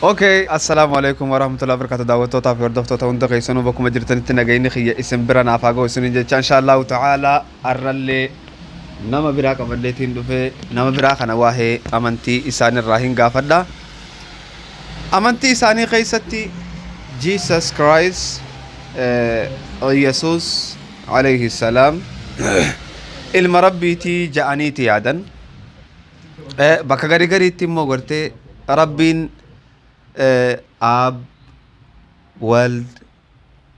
Okay, assalaamu alaikum warahmatullahi wabarakatuh. Daawwattootaa fi hordoftoota hunda keessanuu bakkuma jirtanitti nagayni kiyya isin bira naaf haa ga'u isinin jecha inshaallahu ta'ala arrallee nama biraa qabadheetiin dhufee nama biraa kana waa'ee amantii isaanirraa hin gaafadha. Amantii isaanii keessatti Jesus Christ, Yesuus alayhi salaam ilma rabbiitii ja'aniiti yaadan. Bakka gari gariitti immoo gartee rabbiin Ab, Wald,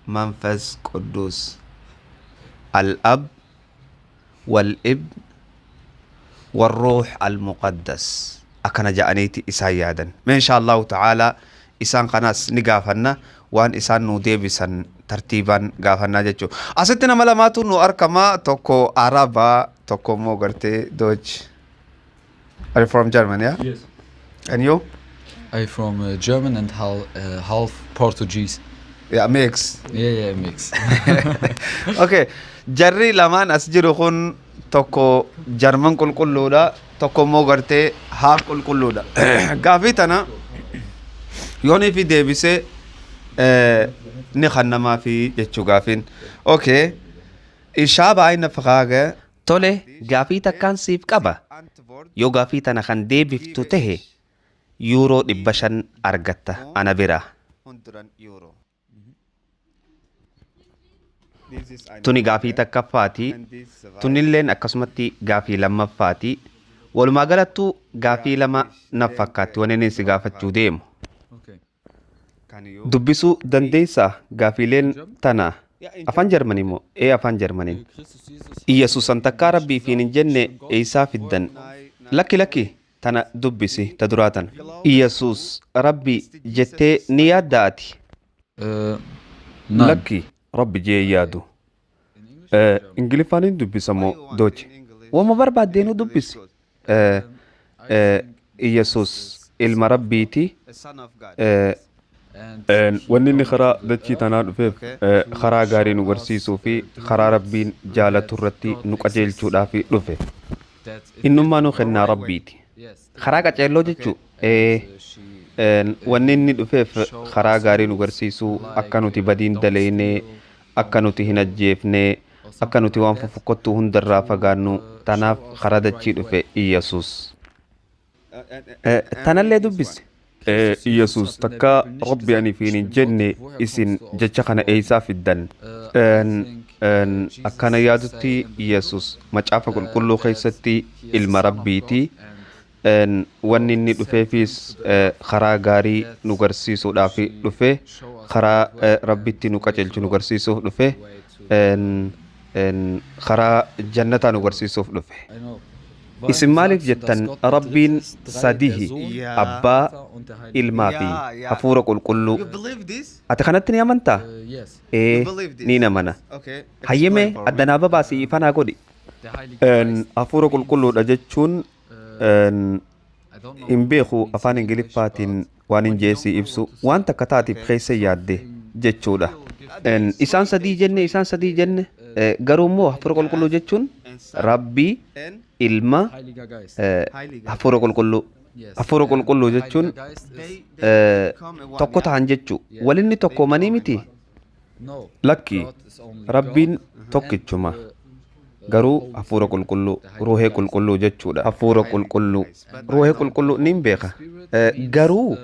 Manfas Quddus, Al-Ab, Wal-Ibn, Warruux Al-Muqaddas akkana ja'aniiti isaan yaadan. Mee insha Allahu ta'ala isaan kanaas ni gaafanna, waan isaan nuu deebisan tartiibaan gaafannaa jechuudha. Asitti nama lamaatu nu argama, tokko Araba, tokko immoo gartee Deutsch. Are you from Germany, yeah? Yes. And you? I from German and half Portuguese. Yeah, mix. Yeah, mix. Okay, jarri lamaan as jiru kun tokko Jarman qulqulluudha, tokko immoo gartee half qulqulluudha. Gaafii tana yoonii fi deebisee ni kannamaa fi jechuu gaafiin. Okay, ich habe eine Frage. Tole, gaafii takkaan siif qaba. Yoo gaafii tana kan deebiftu tahe yuuroo 500 argatta ana bira. 100 Euro. Tuni gaafii takkaffaati. Tunilleen akkasumatti gaafii lammaffaati. Walumaa galattuu gaafii lama na fakkaatti wanni inni si gaafachuu deemu. Okay. Dubbisuu dandeessaa gaafiileen tana afaan Jarmanii moo? Ee, afaan Jarmaniin. Iyyasuusan takkaa rabbii fiin hin jenne eeysaa fiddan? Lakki lakki, tana dubbisi ta duraa tana. Iyyasuus rabbi jettee ni yaadda ati? Nein. Lakki, rabbi jee yaadu. Ingiliffaaniin dubbisa moo Deutsch? Wama barbaaddeenuu dubbisi. Iyyasuus ilma rabbiiti. Wanni inni karaa dachii tanaa dhufeef karaa gaarii nu barsiisuu fi karaa rabbiin jaalatu irratti nu qajeelchuudhaaf dhufe. Innummaa nu kennaa rabbiiti. Karaa qaceelloo jechuu wanni inni dhufeef karaa gaarii nu barsiisuu, akka nuti badiin daleynee, akka nuti hin ajjeefnee, akka nuti waan fofokkottuu hundarraa fagaannu, tanaaf karaa dachii dhufe Iyyasuus. Tanallee dubbisi. Iyyasuus takka rabbi ani fiin hin jenne isin jecha kana eeysaa fiddan? Akkana yaadutti Iyyasuus macaafa qulqulluu keessatti ilma rabbiiti. Wanni inni dhufeefis karaa gaarii nu garsiisuudhaaf dhufe, karaa rabbitti nu qajeelchu nu garsiisuuf dhufe, karaa jannataa nu garsiisuuf dhufe. Isin maaliif jettan rabbiin sadihi, abbaa, ilmaa fi hafuura qulqulluu? Ati kanatti ni amantaa? Yes. Ee, ni amana. Hayyamee addanaa babaasii ifanaa godhi. Hafuura qulqulluudha jechuun hin beeku afaan Ingiliffaatiin waan hin jeesii ibsu, waan takka taatiif keessa yaadde jechuudha. Isaan sadii jenne, isaan sadii jenne, garuu immoo hafuura qulqulluu jechuun rabbii, ilma, Heiliger Geist. Hafuura qulqulluu. Yes. Hafuura qulqulluu jechuun Heiliger Geist is tokko tahan jechuu. Walinni tokkoomanii miti. No. Lakki, God is only rabbiin God. tokkichuma, garuu hafuura qulqulluu, ruuhee qulqulluu jechuudha. Hafuura qulqulluu, ruuhee qulqulluu niin beeka. Garuu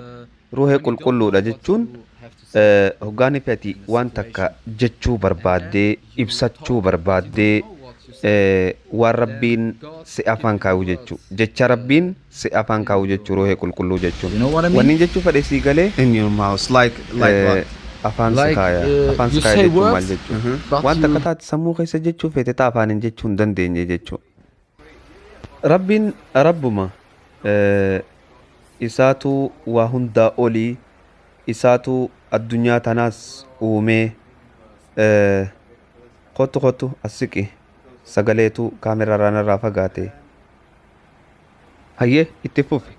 ruuhee qulqulluudha jechuun hoggaani feti waan takka jechuu barbaaddee, ibsachuu barbaaddee, waan rabbiin si afaan kaa'u jechuu, jecha rabbiin si afaan kaa'u jechuu ruuhee qulqulluu jechuun. You know what I mean? Wanni jechuu fedhe sii galee? In your mouth like what? Afaan si Like, kaaya, afaan si you kaaya say jechuun maal words, jechuu? but Waan takka you taate sammuu keessa jechuu feete taa afaaniin jechuu hin dandeenye jechuu. Rabbiin rabbuma, isaatu waa hundaa olii, isaatu addunyaa tanaas uumee. Kottu kottu, as siqi, sagaleetu kaameraa irraa fagaate. Hayyee, itti fufi.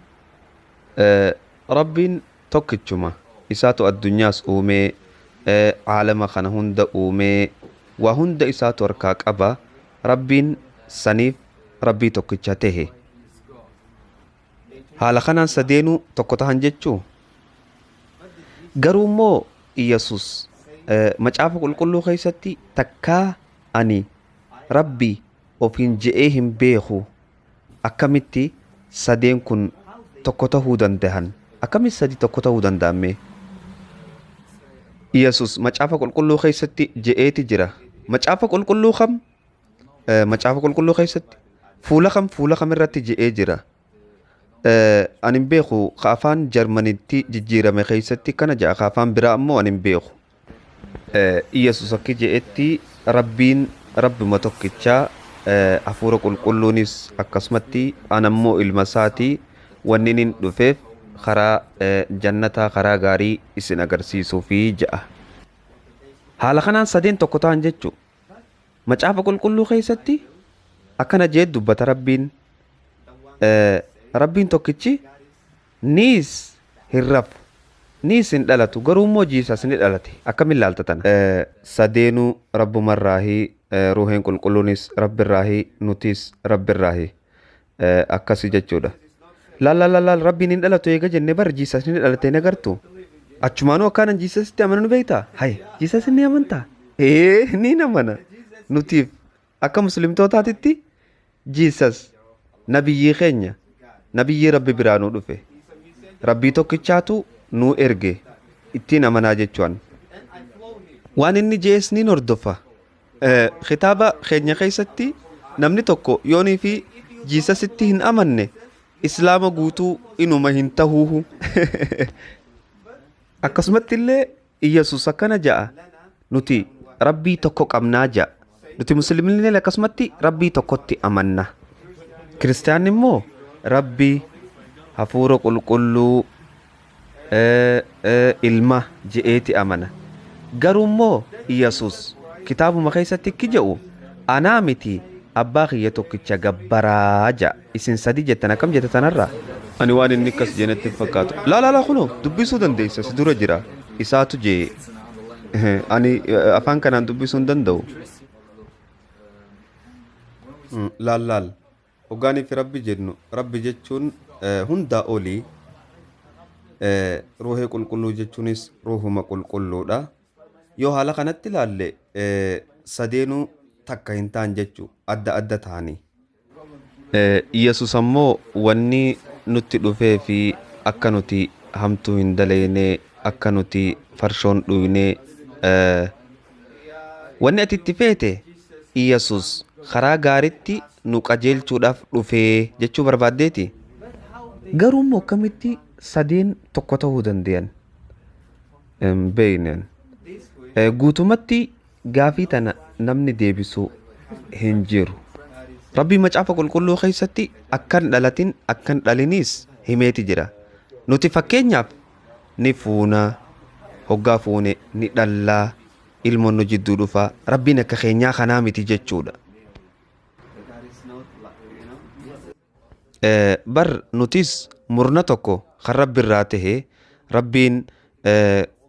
Rabbiin tokkichuma, isaatu addunyaas uumee, caalama kana hunda uumee, waa hunda isaatu harkaa qaba. Rabbiin saniif rabbii tokkicha tahe. Haala kanaan sadeenuu tokko tahan jechuu. Garuu immoo Iyyasuus macaafa qulqulluu keessatti takkaa ani Rabbi ofiin je'ee hin beeku, akkamitti sadeen kun tokko tahuu danda'an? Akkamitti sadi tokko tahuu danda'an? Iyyasuus macaafa qulqulluu keessatti je'eeti jira. Macaafa qulqulluu kam? Macaafa qulqulluu keessatti fuula kam, fuula kam irratti je'ee jira? Ani hin beeku. Ka afaan Jarmanitti jijjiirame keessatti kana ja'a, ka afaan biraa ammoo ani hin beeku. Iyyasuus akki je'etti, Rabbiin Rabbuma tokkichaa, hafuura qulqulluunis akkasumatti, ana ammoo ilma isaatii, wanni inni dhufeef karaa jannataa, karaa gaarii isin agarsiisuufi ja'a. Haala kanaan sadeen tokko ta'an jechuu. Macaafa qulqulluu keessatti akkana jee dubbata Rabbiin. Rabbiin tokkichi niis hin rafu, niis hin dhalatu, garuu immoo Jiisas ni dhalate. Akkamiin ilaalta tana? Sadeenuu Rabbumarraahii, ruuheen qulqulluunis Rabbirraahii, nutis Rabbirraahii. Akkasi jechuudha. Laal, laal, laal, Rabbiin hin dhalatu eega jenne bar Jiisas ni dhalate, ni agartu. Achumaanuu akkaanan Jiisasitti amanu beektaa? Hay, Jiisas ni amantaa? Ee, ni amana. Nutiif akka muslimtootaatitti Jiisas nabiyyii keenya, nabiyyii Rabbi biraa nuu dhufe. Rabbii tokkichaatu nuu erge, ittiin amanaa jechuun. Waan inni jees ni hordofa. Kitaaba keenya keessatti namni tokko yoonii fi Jiisasitti hin amanne Islaama guutuu inuma hin tahuuhu. Akkasumatti illee Iyyasuus akkana ja'a. Nuti Rabbii tokko qabnaa ja'a. Nuti musliimni akkasumatti Rabbii tokkotti amanna. Kiristaanni immoo Rabbii, hafuura qulqulluu, ilma je'eeti amana. Garuu immoo Iyyasuus kitaabuma keessatti ikki jedhu, anaa miti, abbaa kiyya tokkicha gabbaraa ja'a. Isin sadi jettan, akkam jette tanarraa? Ani waan inni akkas jeenetti hin fakkaatu. Laa, laa, laa, kunoo dubbisuu dandeessa, si dura jira. Isaatu jee. Ani afaan kanaan dubbisuu hin danda'u. Laal, laal. Hoggaanii fi Rabbi jennu, Rabbi jechuun hundaa olii, ruuhee qulqulluu jechuunis ruuhuma qulqulluudha. Yoo haala kanatti ilaalle sadeenuu takka hin ta'an jechuu, adda adda ta'anii. Yesus ammoo wanni nutti dhufee fi akka nuti hamtuu hin dalaynee, akka nuti farshoon dhuynee, wanni ati itti feete Iyesus karaa gaaritti nu qajeelchuudhaaf dhufee jechuu barbaaddeeti. Garuu immoo akkamitti sadeen tokko ta'uu danda'an? Hin beeknen. Guutumatti gaafii tana namni deebisu hin jiru. Rabbi macaafa qulqulluu keessatti akkan dhalatin, akkan dhaliniis himeeti jira. Nuti fakkeenyaaf ni fuuna, hoggaa fuune ni dhallaa, ilmoon nu jidduu dhufa. Rabbiin akka keenyaa kanaa miti jechuudha. Bar nutis murna tokko kan Rabbi irraa tahe, Rabbiin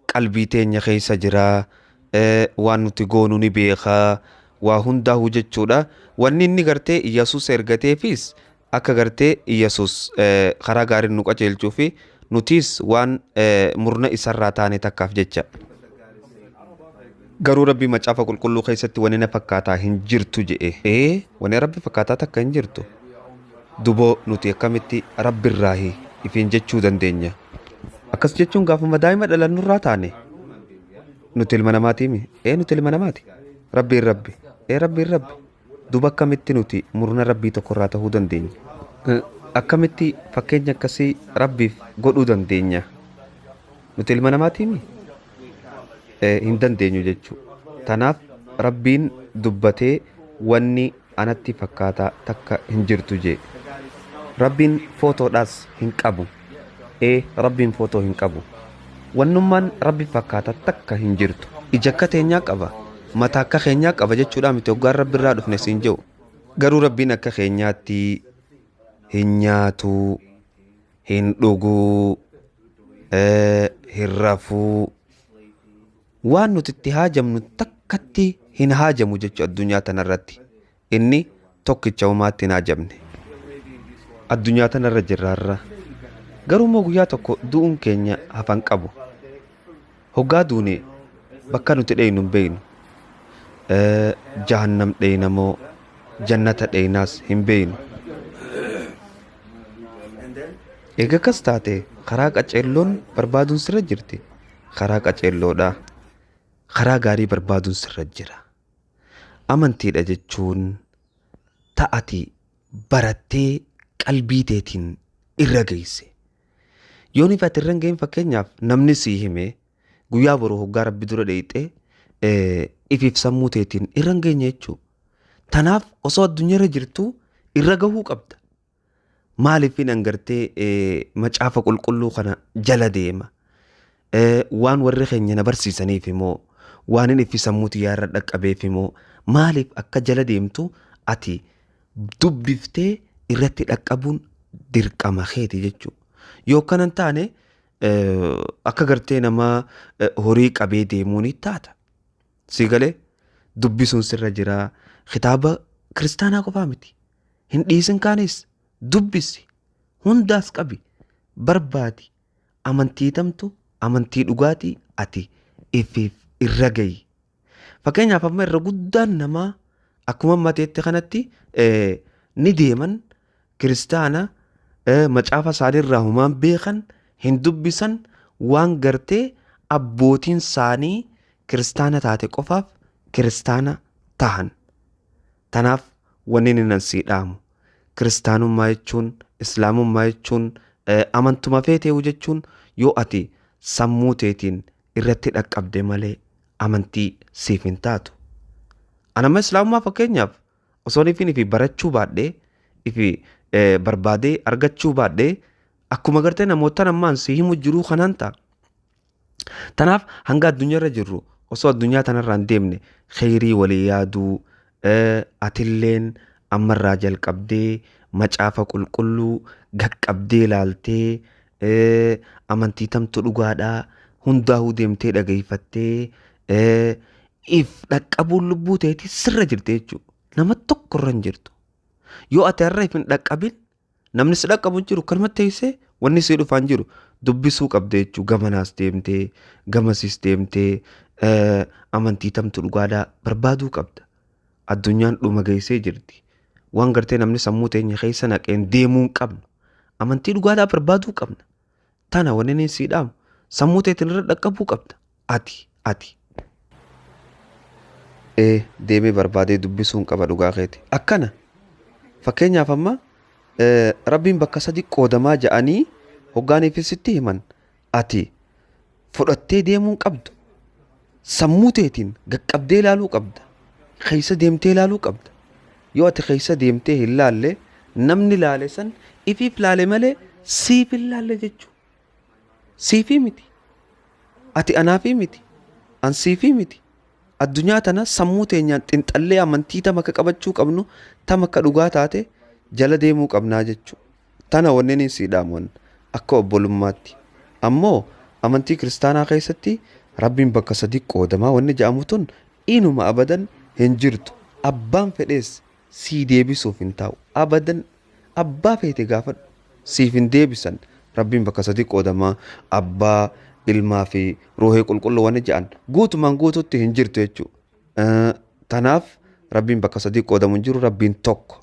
qalbii teenya keessa jira, waan nuti goonu ni beekaa, waa hundaa'u jechuudha. Wanni inni gartee Iyyasuus ergateefis akka gartee Iyyasuus karaa gaariin nu qajeelchuu fi nutis waan murna isarraa taane takkaaf jecha. Garuu Rabbi macaafa qulqulluu keessatti wanni na fakkaataa hin jirtu jedhe. Ee, wanni Rabbi fakkaataa takka hin jirtu. Duboo nuti akkamitti Rabbirraahi ifiin jechuu dandeenya? Akkas jechuun gaafuma daa'ima dhalannurraa taane. Nuti ilma namaatiimi. Ee, nuti ilma namaati. Rabbiin Rabbi. Ee, Rabbiin Rabbi. Duba akkamitti nuti murna Rabbii tokkorraa ta'uu dandeenya? Akkamitti fakkeenya akkasii Rabbiif godhuu dandeenya? Nuti ilma namaatiimi? Hin dandeenyu jechuu. Tanaaf Rabbiin dubbatee wanni anatti fakkaataa takka hin jirtu jee. Rabbiin footoodhaas hin qabu. Ee, Rabbiin footoo hin qabu. Wannummaan Rabbi fakkaataa takka hin jirtu. Ija akka teenyaa qaba. Mataa akka keenyaa qaba jechuudha miti hoggaan Rabbi irraa dhufne siin jedhu. Garuu Rabbiin akka keenyaatti hin nyaatu, hin dhuguu, hin rafuu. Waan nuti itti haajamnu takkatti hin haajamu jechuu addunyaa tanarratti. Inni tokkicha homaatti hin haajamne. Addunyaa tanarra jirraarra. Garuu immoo guyyaa tokko du'uun keenya hafan qabu. Hoggaa duune bakka nuti dheynu hin beeynu. Jahannam dheyna moo jannata dheynaas hin beeynu. Eega akkas taate karaa qaceelloon barbaaduun sirra jirti. Karaa qaceelloodha. Karaa gaarii barbaaduun sirra jira. Amantiidha jechuun ta'ati barattee qalbii teetiin irra geesse. Yoon ifa ati irra hin gahin fakkeenyaaf namni sii hime guyyaa boruu hoggaa rabbi dura dheeyxee ifiif sammuu teetiin irra hin geenye jechuudha. Tanaaf osoo addunyaarra jirtu irra gahuu qabda. Maaliifin an gartee macaafa qulqulluu kana jala deema? Waan warri keenya na barsiisaniif immoo waan inni ifi sammuu tiyyaa irra dhaqqabeef immoo maaliif akka jala deemtu ati dubbiftee irratti dhaqqabuun dirqama keeti jechuudha. Yoo akkana hin taane akka gartee nama horii qabee deemuu ni taata. Si galee dubbisuun sirra jira. Kitaaba kiristaanaa qofaa miti. Hin dhiisin kaanis dubbisi. Hundaas qabi. Barbaadi. Amantii tamtu amantii dhugaatii ati ifiif irra gahi. Fakkeenyaaf amma irra guddaan namaa akkuma ammateetti kanatti ni deeman kiristaana macaafa isaaniirraa humaan beekan hin dubbisan waan gartee abbootiin isaanii kiristaana taate qofaaf kiristaana tahan. Tanaaf wanni inni nan sii dhaamu kiristaanummaa jechuun islaamummaa jechuun amantuma feeteewu jechuun yoo ati sammuu teetiin irratti dhaqqabde malee amantii siif hin taatu. Anamma islaamummaa fakkeenyaaf osoo ifin ifi barachuu baadhee ifi barbaadee argachuu baadhee akkuma gartee namoota ammaan si himu jiruu kanaan ta'a. Tanaaf hanga addunyaarra jirru osoo addunyaa tanarraa hin deemne kheyrii walii yaaduu atilleen ammarraa jalqabdee macaafa qulqulluu gaqqabdee ilaaltee amantii tamtu dhugaadhaa hundaa'uu deemtee dhageeffattee if dhaqqabuun lubbuu teetii sirra jirti jechuudha. Nama tokko irra hin jirtu. Yoo ati har'a if hin dhaqqabin namni si dhaqqabu hin jiru kanuma teessee wanni si dhufaan jiru dubbisuu qabda jechuudha. Gamanaas deemtee gamasiis deemtee amantii tamtu dhugaadhaa barbaaduu qabda. Addunyaan dhuma geessee jirti. Waan gartee namni sammuu teenya keessa naqeen deemuu hin qabnu. Amantii dhugaadhaa barbaaduu qabna. Tana wanni inni sii dhaamu sammuu teetiin irra dhaqqabuu qabda. Ati ati. Deemee barbaadee dubbisuun qaba dhugaa keeti. Akkana fakkeenyaaf amma rabbiin bakka sadi qoodamaa ja'anii hoggaaniifis sitti himan ati fudhattee deemuu hin qabdu. Sammuu teetiin gaqqabdee ilaaluu qabda. Keessa deemtee ilaaluu qabda. Yoo ati keessa deemtee hin laalle namni laale san ifiif laale malee siif hin laalle jechuudha. Siifii miti. Ati anaafii miti. An siifii miti. Addunyaa tana sammuu teenyaan xinxallee amantii tam akka qabachuu qabnu tam akka dhugaa taate jala deemuu qabnaa jechuudha. Tana wanneen sii dhaamu akka obbolummaatti. Ammoo amantii kiristaanaa keessatti rabbiin bakka sadi qoodamaa wanni jedhamu tun inuma abadan hin jirtu. Abbaan fedhees sii deebisuuf hin taa'u. Abadan abbaa feete gaafadhu siif hin deebisan. Rabbiin bakka sadi qoodamaa abbaa ilmaa fi ruuhee qulqulluu wanni jedhan guutumaan guututti hin jirtu jechuudha. Tanaaf rabbiin bakka sadi qoodamu hin jiru rabbiin tokko.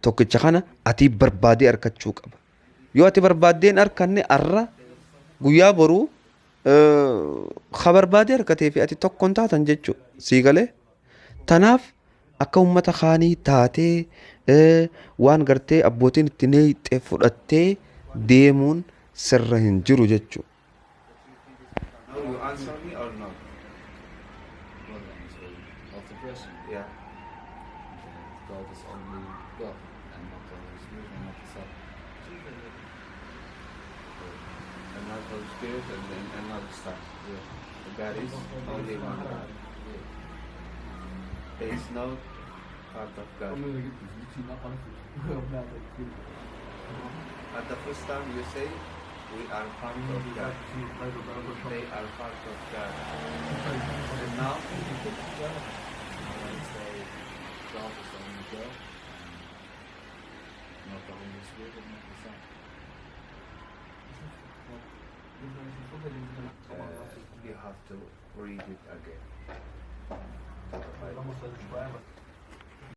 Tokkicha kana ati barbaadee argachuu qaba. Yoo ati barbaaddee hin arganne arra guyyaa boruu ka barbaadee argatee fi ati tokko hin taatan jechuudha. Sii galee? Tanaaf akka uummata kaanii taatee waan gartee abbootiin itti neeyxee fudhattee deemuun sirra hin jiru jechuudha. Now you answer me or not? What answer? Of the question? Yeah. That God is only God and not the Holy Spirit and not the Son. And not Holy Spirit and not the Son. Yeah. God is only one God. Yeah. There is no part of God. At the first time you say we are part of God. They are part of God. And now Now I say God is only God and not the Holy Spirit and not the Son. You have to read it again. To the Bible.